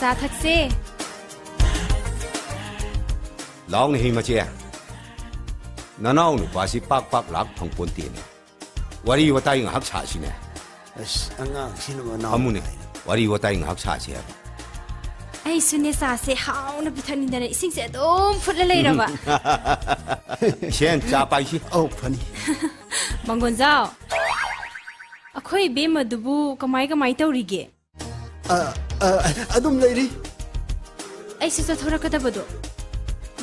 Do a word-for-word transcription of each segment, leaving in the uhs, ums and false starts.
ꯆꯥ ꯊꯛꯁꯦ꯫ ꯂꯥꯎꯅꯦ ꯍꯤ ꯃꯆꯦ꯫ ꯅꯅꯥꯎ ꯅꯨꯄꯥꯁꯤ ꯄꯥꯛ ꯄꯥꯛ ꯂꯥꯛ ꯐꯪꯄꯣꯟꯇꯦꯅꯦ꯫ ꯋꯥꯔꯤ ꯋꯥꯇꯥꯏ ꯉꯥꯏꯍꯥꯛ ꯁꯥꯁꯤꯅꯦ꯫ ꯑꯁ, ꯑꯉꯥꯡꯁꯤꯅ ꯃꯅꯥꯎ ꯐꯝꯃꯨꯅꯦ, ꯅꯨꯡꯉꯥꯏꯅ꯫ ꯋꯥꯔꯤ ꯋꯥꯇꯥꯏ ꯉꯥꯏꯍꯥꯛ ꯁꯥꯁꯤ ꯍꯥꯏꯕ꯫ ꯑꯩꯁꯨꯅꯦ, ꯆꯥꯁꯦ ꯍꯥꯎꯅ ꯄꯤꯊꯛꯅꯤꯡꯗꯅ ꯏꯁꯤꯡꯁꯦ ꯑꯗꯨꯝ ꯐꯨꯠꯂ ꯂꯩꯔꯕ꯫ ꯏꯁꯦꯟ, ꯆꯥ ꯄꯥꯏꯁꯤ꯫ ꯑꯧ, ꯐꯅꯤ꯫ ꯃꯪꯒꯣꯟꯖꯥꯎ, ꯑꯩꯈꯣꯏ ꯏꯕꯦꯝꯃꯗꯨꯕꯨ ꯀꯃꯥꯏ ꯀꯃꯥꯏ ꯇꯧꯔꯤꯒꯦ? ꯑ, ꯑ, ꯑꯗꯨꯝ ꯂꯩꯔꯤ꯫ ꯑꯩꯁꯨ ꯆꯠꯊꯣꯔꯛꯀꯗꯕꯗꯣ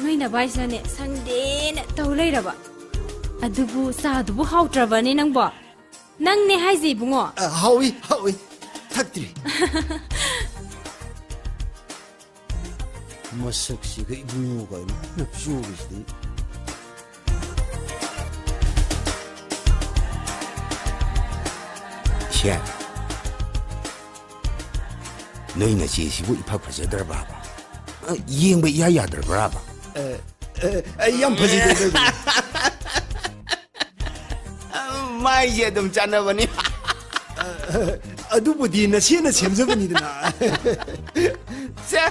ꯅꯣꯏ ꯅꯚꯥꯏꯁꯤꯅꯅꯦ ꯁꯪꯗꯦꯅ ꯇꯧ ꯂꯩꯔꯕ꯫ ꯑꯗꯨꯕꯨ ꯆꯥꯗꯨꯕꯨ ꯍꯥꯎꯇ꯭ꯔꯕꯅꯦ ꯅꯪꯕꯣ? ꯅꯪꯅꯦ ꯍꯥꯏꯁꯦ ꯏꯕꯨꯡꯉꯣ꯫ ꯑ, ꯍꯥꯎꯏ, ꯍꯥꯎꯏ꯫ ꯊꯛꯇ꯭ꯔꯤ꯫ ꯃꯁꯛꯁꯤꯒ ꯏꯕꯨꯡꯉꯣ ꯀꯥꯏꯅ ꯆꯨꯔꯤꯁꯤꯗꯤ꯫ ꯏꯁꯦ, ꯅꯣꯏ ꯅꯆꯦꯁꯤꯕꯨ ꯏꯐ ꯐꯖꯗ꯭ꯔꯕꯕ? ꯑ, ꯌꯦꯡꯕ ꯏꯌꯥ ꯌꯥꯗ꯭ꯔꯕ꯭ꯔꯕ? ꯑ, ꯑ, ꯑ, ꯌꯥꯝ ꯐꯖꯩ, ꯀꯩꯗꯧꯔꯒꯦ? ꯃꯥꯏꯁꯦ ꯑꯗꯨꯝ ꯆꯥꯟꯅꯕꯅꯤ꯫ ꯑ, ꯑ, ꯑꯗꯨꯕꯨꯗꯤ ꯅꯆꯦꯅ ꯁꯦꯝꯖꯕꯅꯤꯗꯅ꯫ ꯁꯦ,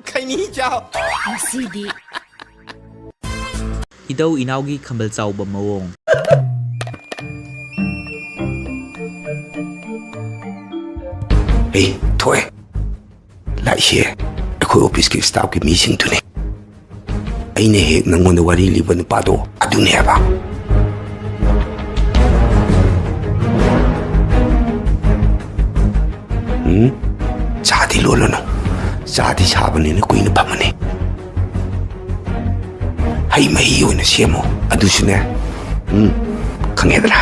ꯈꯩꯅꯤ ꯆꯥꯎ꯫ ꯉꯁꯤꯗꯤ ꯏꯙꯧ ꯏꯅꯥꯎꯒꯤ ꯈꯝꯕꯜ ꯆꯥꯎꯕ ꯃꯑꯣꯡ꯫ ꯑꯩ ꯊꯣꯛꯑꯦ꯫ ꯂꯥꯛꯏꯁꯦ ꯑꯩꯈꯣꯏ ꯑꯣꯐꯤꯁꯀꯤ ꯁ꯭ꯇꯥꯐꯀꯤ ꯃꯤꯁꯤꯡꯗꯨꯅꯤ꯫ ꯑꯩꯅ ꯍꯦꯛ ꯅꯪꯉꯣꯟꯗ ꯋꯥꯔꯤ ꯂꯤꯕ ꯅꯨꯄꯥꯗꯣ ꯑꯗꯨꯅꯦꯕ꯫ ꯎꯝ? ꯆꯥꯗꯤ ꯂꯣꯜꯂꯨꯅꯨ꯫ ꯆꯥꯗꯤ ꯁꯥꯕꯅꯤꯅ ꯀꯨꯏꯅ ꯐꯝꯃꯅꯤ꯫ ꯍꯩ ꯃꯍꯤ ꯑꯣꯏꯅ ꯁꯦꯝꯃꯣ꯫ ꯑꯗꯨꯁꯨꯅꯦ, ꯎꯝ, ꯈꯪꯉꯦꯗꯅ?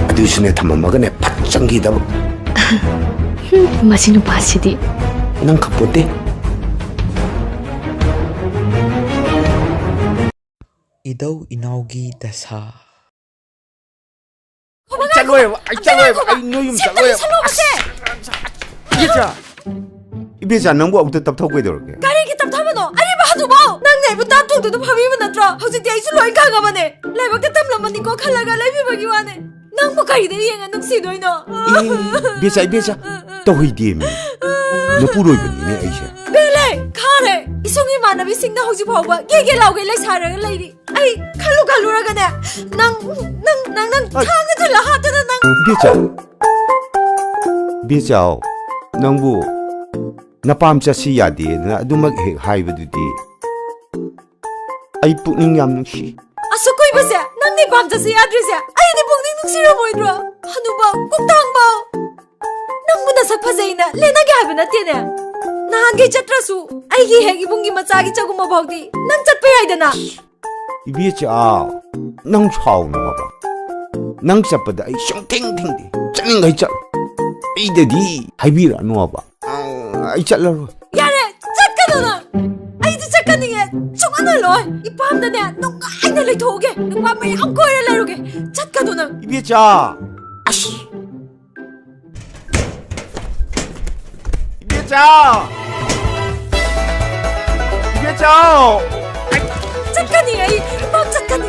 ꯑꯗꯨꯁꯨꯅꯦ, ꯊꯝꯃꯝꯃꯒꯅꯦ, ꯐꯠ ꯆꯪꯈꯤꯗꯕ꯫ ꯍꯨꯝ, ꯃꯁꯤ ꯅꯨꯄꯥꯁꯤꯗꯤ꯫ ꯅꯪ ꯈꯪꯄꯣꯠꯇꯦ꯫ ꯏꯙꯧ ꯏꯅꯥꯎꯒꯤ ꯗꯁꯥ꯫ ꯆꯠꯂꯣꯏꯕ, ꯑꯩ ꯆꯠꯂꯣꯏꯕ, ꯑꯩ ꯅꯣꯏ ꯌꯨꯝ ꯆꯠꯂꯣꯏꯕ꯫ ꯁꯦꯝꯗꯣꯛꯁꯦ꯫ ꯏꯕꯦꯆꯥ, ꯏꯕꯦꯆꯥ, ꯅꯪꯕꯨ ꯑꯃꯨꯛꯇ ꯇꯞꯊꯧ ꯀꯩꯗꯧꯔꯒꯦ? ꯀꯔꯤꯒꯤ ꯇꯞꯊꯕꯅꯣ? ꯑꯔꯤꯕ ꯍꯅꯨꯕꯥꯎ! ꯅꯪꯅ ꯑꯩꯕꯨ ꯇꯥꯞ ꯊꯣꯛꯇꯨꯅ ꯐꯝꯃꯤꯕ ꯅꯠꯇ꯭ꯔꯣ? ꯍꯧꯖꯤꯛꯇꯤ ꯑꯩꯁꯨ ꯂꯣꯏ ꯈꯪꯉꯕꯅꯦ꯫ ꯂꯥꯏꯕꯛꯇ ꯇꯝꯂꯝꯕꯅꯤꯀꯣ ꯈꯜꯂꯒ ꯂꯩꯕꯤꯕꯒꯤ ꯋꯥꯅꯦ꯫ ꯅꯪꯕꯨ ꯀꯔꯤꯗ ꯌꯦꯡꯉ ꯅꯨꯡꯁꯤꯗꯣꯏꯅꯣ? ꯑꯦ, ꯏꯕꯦꯆꯥ, ꯏꯕꯦꯆꯥ, ꯇꯧꯍꯩꯗꯦꯃꯤ꯫ ꯅꯄꯨꯔꯣꯏꯕꯅꯤꯅꯦ ꯑꯩꯁꯦ꯫ ꯄꯦꯜꯂꯦ, ꯈꯥꯔꯦ꯫ ꯏꯁꯨꯡ ꯏꯃꯥꯟꯅꯕꯤꯁꯤꯡꯅ ꯍꯧꯖꯤꯛ ꯐꯥꯎꯕ ꯒꯦ ꯒꯦ ꯂꯥꯎꯒꯩ ꯂꯩꯁꯥꯔꯒ ꯂꯩꯔꯤ꯫ ꯑꯩ ꯈꯜꯂꯨ ꯈꯜꯂꯨꯔꯒꯅꯦ, ꯅꯪ, ꯅꯪ, ꯅꯪ, ꯅꯪ ꯑꯩ ꯊꯥꯡꯅ ꯊꯤꯜꯂ ꯍꯥꯠꯇꯅ ꯅꯪ ꯏꯕꯦꯆꯥ, ꯏꯕꯦꯆꯥꯎ, ꯅꯪꯕꯨ ꯅꯄꯥꯝ ꯆꯠꯁꯤ ꯌꯥꯗꯦꯅ ꯑꯗꯨꯃꯛ ꯍꯦꯛ ꯍꯥꯏꯕꯗꯨꯗꯤ꯫ ꯑꯩ ꯄꯨꯛꯅꯤꯡ ꯌꯥꯝ ꯅꯨꯡꯁꯤ꯫ ꯑꯁꯨꯛ ꯀꯨꯏꯕꯁꯦ ꯅꯪꯗꯤ ꯄꯥꯝꯖꯁꯦ ꯌꯥꯗ꯭ꯔꯤꯁꯦ ꯑꯩꯗꯤ ꯄꯨꯛꯅꯤꯡ ꯅꯨꯡꯁꯤꯔꯝꯃꯣꯏꯗ꯭ꯔꯣ? ꯍꯅꯨꯕ ꯀꯣꯛꯇꯥꯡꯕ, ꯅꯪꯕꯨ ꯅꯁꯛ ꯐꯖꯩꯅ ꯂꯦꯟꯅꯒꯦ ꯍꯥꯏꯕ ꯅꯠꯇꯦꯅꯦ꯫ ꯅꯍꯥꯟꯒꯤ ꯆꯠꯇ꯭ꯔꯁꯨ ꯑꯩꯒꯤ ꯍꯦꯛ ꯏꯕꯨꯡꯒꯤ ꯃꯆꯥꯒꯤ ꯆꯒꯨꯝꯕ ꯐꯥꯎꯗꯤ ꯅꯪ ꯆꯠꯄ ꯌꯥꯏꯗꯅ꯫ ꯏꯕꯦꯆꯥ, ꯅꯪ ꯁꯥꯎꯅꯣ ꯍꯥꯏꯕ꯫ ꯅꯪ ꯆꯠꯄꯗ ꯑꯩ ꯁꯨꯡꯊꯤꯡ ꯊꯤꯡꯗꯦ꯫ ꯆꯠꯅꯤꯡꯈꯩ ꯆꯠꯂꯨ꯫ ꯑꯩꯗꯗꯤ ꯍꯥꯏꯕꯤꯔꯛꯑꯅꯨ ꯍꯥꯏꯕ꯫ ꯑꯩ ꯆꯠꯂꯔꯣꯏ꯫ ꯌꯥꯔꯦ, ꯆꯠꯀꯅꯨ ꯅꯪ꯫ ꯑꯩꯗꯤ ꯆꯠꯀꯅꯤꯡꯉꯦ꯫ ꯁꯨꯡꯍꯜ ꯍꯜꯂꯣꯏ꯫ ꯏꯄꯥꯝꯗꯅꯦ ꯅꯨꯡꯉꯥꯏꯅ ꯂꯩꯊꯣꯛꯎꯒꯦ꯫ ꯅꯨꯄꯥ ꯃꯌꯥꯝ ꯀꯣꯏꯔ ꯂꯩꯔꯨꯒꯦ꯫ ꯆꯠꯀꯅꯨ ꯅꯪ꯫ ꯏꯕꯦꯆꯥ! ꯑꯁ! ꯏꯕꯦꯆꯥ! ꯏꯕꯦꯆꯥ! ꯆꯠꯀꯅꯤ ꯑꯩ꯫ ꯏꯄꯥꯝ ꯆꯠꯀꯅꯤ꯫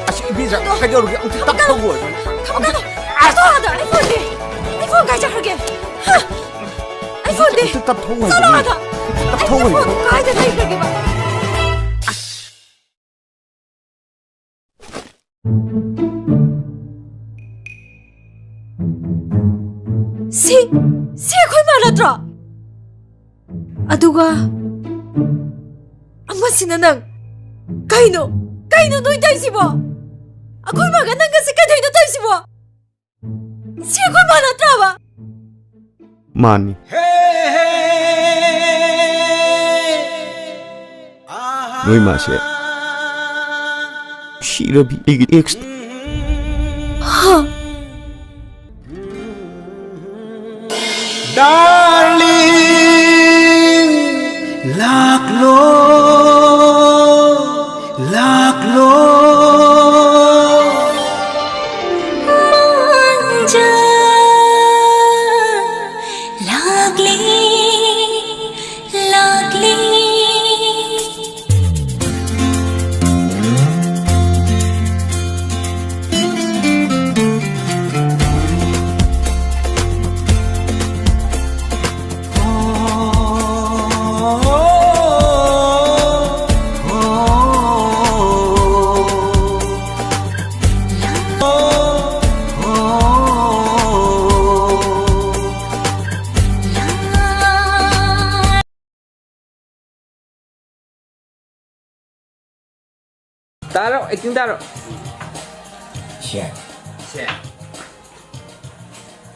ꯑꯁ, ꯏꯕꯦꯆꯥ, ꯀꯩꯗꯧꯔꯒꯦ? ꯑꯃꯨꯛꯇ ꯇꯞꯊꯧꯑꯣ꯫ ꯊꯝꯃꯣ ꯀꯩꯅꯣ꯫ ꯊꯝꯃꯣ ꯀꯩꯅꯣ꯫ ꯑꯩ ꯐꯣꯟꯗꯤ? ꯑꯩ ꯐꯣꯟ ꯀꯥꯏ ꯆꯠꯈ꯭ꯔꯒꯦ? ꯍꯥ? ꯑꯩ ꯐꯣꯟꯗꯤ? ꯑꯝꯇ ꯇꯞꯊꯧ ꯆꯠꯂꯣ ꯍꯥꯏꯕꯅꯦ꯫ ꯑꯥꯗ! ꯇꯞꯊꯧ ꯑꯩꯒꯤ ꯍꯥꯏꯕꯅꯦ꯫ ꯐꯣꯟ ꯀꯥꯏꯗ ꯂꯩꯈ꯭ꯔꯒꯦꯕ? ꯑꯁ! ꯁꯤ, ꯁꯤ ꯑꯩꯈꯣꯏ ꯃꯥ ꯅꯠꯇ꯭ꯔꯣ? ꯑꯗꯨꯒ ꯑꯃꯁꯤꯅ ꯅꯪ꯫ ꯀꯩꯅꯣ? ꯀꯩꯅꯣ ꯅꯣꯏ ꯇꯧꯔꯤꯁꯤꯕꯣ? ꯑꯩꯈꯣꯏ ꯃꯥꯒ ꯅꯪꯒꯁꯦ ꯀꯩꯗꯧꯅꯣ ꯇꯧꯔꯤꯁꯤꯕꯣ? ꯁꯤ ꯑꯩꯈꯣꯏ ꯃꯥ ꯅꯠꯇ꯭ꯔꯕ? ꯃꯥꯅꯤ꯫ ꯅꯣꯏ ꯃꯥꯁꯦ ꯁꯤꯔꯕꯤ ꯑꯩꯒꯤ ꯑꯦꯛꯁ꯫ ꯍꯥ? Darling, ꯂꯥꯛꯂꯣ, ꯂꯥꯛꯂꯣ꯫ ꯃꯥꯡꯖ ꯂꯥꯛꯂꯤ, ꯂꯥꯛꯂꯤ꯫ ꯇꯥꯔꯣ, ꯑꯦꯛꯇꯤꯡ ꯇꯥꯔꯣ꯫ ꯁꯦ, ꯁꯦ꯫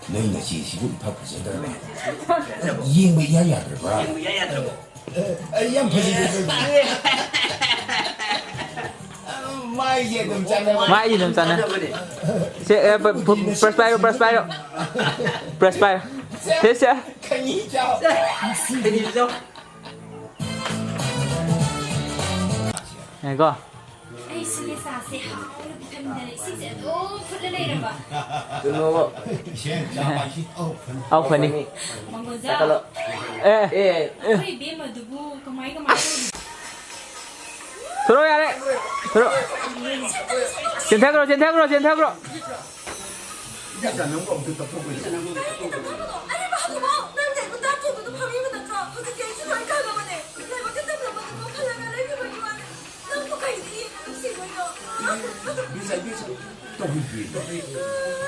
ꯅꯣꯏ ꯅꯆꯦꯁꯤꯕꯨ ꯏꯐ ꯐꯖꯗ꯭ꯔꯕ? ꯌꯦꯡꯕ ꯏꯌꯥ ꯌꯥꯗ꯭ꯔꯕ? ꯌꯦꯡꯕ ꯏꯌꯥ ꯌꯥꯗ꯭ꯔꯕꯣ? ꯑꯦ, ꯑꯩ ꯌꯥꯝ ꯐꯖꯩ꯫ ꯃꯥꯏꯁꯦ ꯑꯗꯨꯝ ꯆꯥꯟꯅꯕ꯫ ꯃꯥꯏꯁꯦ ꯑꯗꯨꯝ ꯆꯥꯟꯅ-꯫ ꯆꯥꯟꯅꯕꯅꯦ꯫ ꯁꯦ, ꯑꯦ, ꯄ-, ꯄ-, ꯄ꯭ꯔꯦꯁ ꯄꯥꯏꯔꯣ, ꯄ꯭ꯔꯦꯁ ꯄꯥꯏꯔꯣ꯫ ꯄ꯭ꯔꯦꯁ ꯄꯥꯏꯔꯣ꯫ ꯁꯦ, ꯁꯦ꯫ ꯈꯩꯅꯤ ꯆꯥꯎ꯫ ꯈꯩꯅꯤ ꯆꯥꯎ꯫ ꯉꯥꯏꯈꯣ꯫ ꯑꯩ ꯁꯤꯒꯤ ꯆꯥꯁꯦ ꯍꯥꯎꯅ ꯄꯤꯊꯛꯅꯤꯡꯗꯅ ꯏꯁꯤꯡꯁꯦ ꯑꯗꯨꯝ ꯐꯨꯠꯂ ꯂꯩꯔꯕ꯫ ꯀꯩꯅꯣ, ꯏꯁꯤꯡ ꯆꯥ ꯃꯥꯏꯁꯤ ꯑꯧ ꯐꯅꯤ꯫ ꯑꯧ ꯐꯅꯤ꯫ ꯃꯪꯒꯣꯜꯖꯥꯎ꯫ ꯆꯥꯈꯠꯂꯣ꯫ ꯑꯦ꯫ ꯑꯦ꯫ ꯑꯩꯈꯣꯏ ꯏꯕꯦꯝꯃꯗꯨꯕꯨ ꯀꯃꯥꯏ ꯀꯃꯥꯏ ꯇꯧꯔꯤ? ꯊꯣꯔꯛꯑꯣ ꯌꯥꯔꯦ꯫ ꯊꯣꯔꯛꯑꯣ꯫ ꯆꯦꯟꯊꯈ꯭ꯔꯣ, ꯆꯦꯟꯊꯈ꯭ꯔꯣ, ꯆꯦꯟꯊꯈ꯭ꯔꯣ꯫ ꯏꯕꯦꯆꯥ, ꯅꯪꯕꯨ ꯑꯝꯇ ꯇꯞꯊꯣꯛꯄ ꯌꯥꯏ? ꯀꯔꯤꯒꯤ ꯇꯞꯊꯣꯛꯄꯅꯣ? ꯑꯔꯦꯝꯕ ꯍꯧꯗꯣꯛꯑꯣ! ꯅꯪ ꯇꯦꯛ ꯃꯇꯥ ꯆꯣꯡꯕꯗꯣ ꯐꯝꯃꯤꯕ ꯅꯠꯇ꯭ꯔꯣ? ꯍꯧꯖꯤꯛꯇꯤ ꯑꯩꯁꯨ ꯂꯣꯏ ꯈꯪꯉꯕꯅꯦ꯫ ꯂꯥꯏꯕꯛ ꯐꯠꯇꯕ ꯃꯗꯨꯕꯨ ꯈꯜꯂꯒ ꯂꯩꯈꯤꯕꯒꯤ ꯋꯥꯅꯦ꯫ ꯅꯪꯕꯨ ꯀꯩꯗ ꯌꯦꯡꯉꯒ ꯅꯨꯡꯁꯤꯗꯣꯏꯅꯣ? ꯏꯕꯦꯆꯥ, ꯏꯕꯦꯆꯥ, ꯇꯧꯕꯤꯗꯦ꯫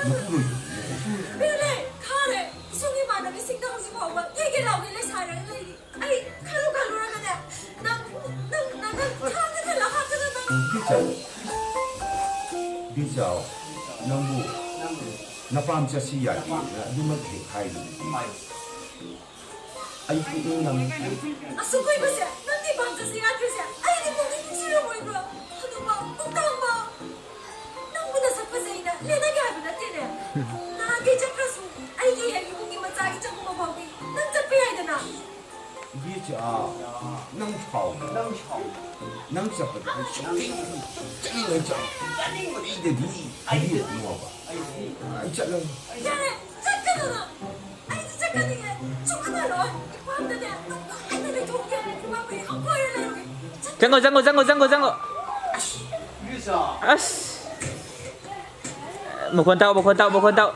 ꯃꯄꯨꯔꯣꯏꯕ꯫ ꯄꯦꯜꯂꯦ! ꯈꯥꯔꯦ! ꯏꯁꯨꯡ ꯏꯃꯥꯟꯅꯕꯤꯁꯤꯡꯅ ꯍꯧꯖꯤꯛ ꯐꯥꯎꯕ ꯀꯦꯒꯦ ꯂꯥꯎꯒꯦ ꯂꯩꯁꯥꯔꯒ ꯂꯩꯔꯤ꯫ ꯑꯩ ꯈꯜꯂꯨ ꯈꯜꯂꯨꯔꯒꯅꯦ, ꯅꯪ, ꯅꯪ, ꯅꯪ, ꯅꯪ ꯊꯥꯡꯅ ꯊꯤꯜꯂ ꯍꯥꯠꯀꯗꯕ꯫ ꯕꯤꯆꯥꯎ, ꯕꯤꯆꯥꯎ, ꯅꯪꯕꯨ ꯅꯄꯥꯝ ꯆꯠꯁꯤ ꯌꯥꯗꯦꯅ ꯑꯗꯨꯃꯛ ꯍꯦꯛ ꯍꯥꯏꯔꯤꯗꯨꯗꯤ꯫ ꯑꯩ ꯄꯨꯛꯅꯤꯡ ꯌꯥꯝ ꯅꯨꯡꯁꯤ꯫ ꯑꯁꯨꯛ ꯀꯨꯏꯕꯁꯦ ꯅꯪꯗꯤ ꯄꯥꯝꯖꯁꯦ ꯌꯥꯗ꯭ꯔꯤꯁꯦ ꯑꯩꯗꯤ ꯄꯨꯛꯅꯤꯡ ꯅꯨꯡꯁꯤꯔꯝꯃꯣꯏꯕ꯭ꯔꯣ? ꯑꯗꯨꯕꯨ ꯀꯣꯛꯇꯥꯡꯕ! ꯅꯪꯕꯨ ꯅꯁꯛ ꯐꯖꯩꯅ ꯂꯦꯟꯅꯒꯦ ꯍꯥꯏꯕ ꯅꯠꯇꯦꯅꯦ꯫ ꯅꯍꯥꯟꯈꯩ ꯆꯠꯈ꯭ꯔꯁꯨ ꯑꯩꯒꯤ ꯍꯦꯛ ꯏꯕꯨꯡꯒꯤ ꯃꯆꯥꯒꯤ ꯆꯪꯕ ꯐꯥꯎꯗꯤ ꯅꯪ ꯆꯠꯄ ꯌꯥꯏꯗꯅ꯫ ꯏꯕꯦꯆꯥ, ꯅꯪ ꯁꯥꯎꯕ꯫ ꯅꯪ ꯁꯥꯎꯕ꯫ ꯅꯪ ꯆꯠꯄꯗ ꯑꯩ ꯁꯨꯛꯆꯠ-, ꯁꯨꯛꯆꯠꯅꯤꯡꯉꯣꯏ, ꯆꯠ-, ꯆꯠꯅꯤꯡꯉꯣꯏ꯫ ꯑꯩꯗꯗꯤ ꯍꯥꯏꯕꯤꯔꯛꯀꯅꯣꯕ꯫ ꯑꯩ ꯆꯠꯂꯣ꯫ ꯌꯥꯔꯦ, ꯆꯠꯀꯅꯨ ꯅꯪ꯫ ꯑꯩꯗꯤ ꯆꯠꯀꯅꯤꯌꯦ꯫ ꯁꯨꯛꯍꯟ ꯍꯜꯂꯛꯑꯣꯏ꯫ ꯏꯄꯥꯝꯗꯅꯦ ꯅꯨꯡꯉꯥꯏꯅ ꯂꯩꯊꯣꯛꯀꯦ꯫ ꯏꯃꯥ ꯃꯌꯥꯝ ꯀꯣꯏꯔ ꯂꯩꯔꯨꯒꯦ꯫ ꯆꯠ- ꯆꯪꯉꯣ, ꯆꯪꯉꯣ, ꯆꯪꯉꯣ, ꯆꯪꯉꯣ, ꯆꯪꯉꯣ꯫ ꯑꯁ꯫ ꯃꯈꯣꯟ ꯇꯥꯎ, ꯃꯈꯣꯟ ꯇꯥꯎ, ꯃꯈꯣꯟ ꯇꯥꯎ꯫